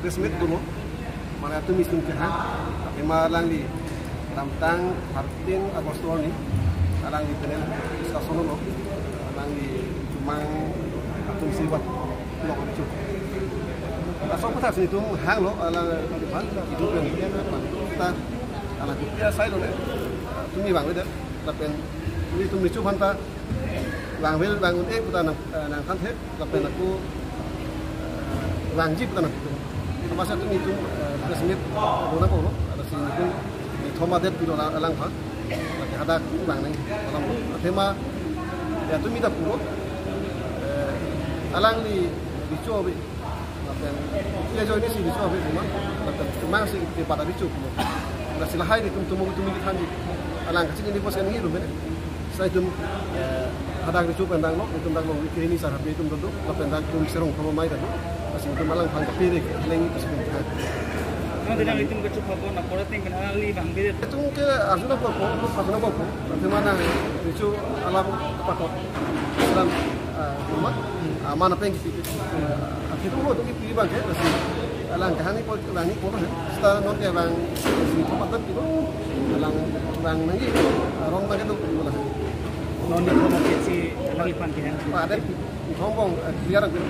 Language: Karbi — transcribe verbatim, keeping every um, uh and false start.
Press meet dolo, mane atum isum kehang, athema alangli damtang thirteen August arni, alangli pen discussion lo, alangli chomang atum si bat lo kami chu. Laso aphuthak si itum hanglo, alangli pan, itum pen, ta, alangli pia sailo le, tumi vangvedet, lapen, itum recho aphan ta, vangvel vang un-e puta nang, eh, nangthanthe, lapen ako, eh, vangji puta nang. Masa itum itum, eh, press meet, eh, dona kono, ada si itum, di thoma det pilo la-, alangphan, lapen hadak vang nang, alam, athema, ya tumi ta pulo, eh, alangli recho ave, lapen, ya join si recho ave cuma, lapen, cuma si ke pada recho pulo. Lasi lahai di tum tumung tumi thanji, alang kachinine pos kan ngi lo mene. Sa itum, eh, hadak recho pen danglo, itum danglo, ke ini sar habe itum danglo, lapen dang itum serong thoma mai danglo. Lasi itum alangphan kapire leng itum si itum than. Nang dengan itum kecup habon, apor ting kan alangli vangvedet. Itum ke arjuna popo, arjuna popo. Bagaimana recho alam patok. Alam, eh, rumah, ah, mana peng gitu. Ah, itum ho tuh ipi bang ke, lasi alang kahani po, alangli po kan. Seta non ke bang, si tempat kan gitu. Alang, bang nangji, ah, rong bang itu, gitu lah. Non di kono ke si alangliphan ke. Padet, hombong, eh, clear gitu.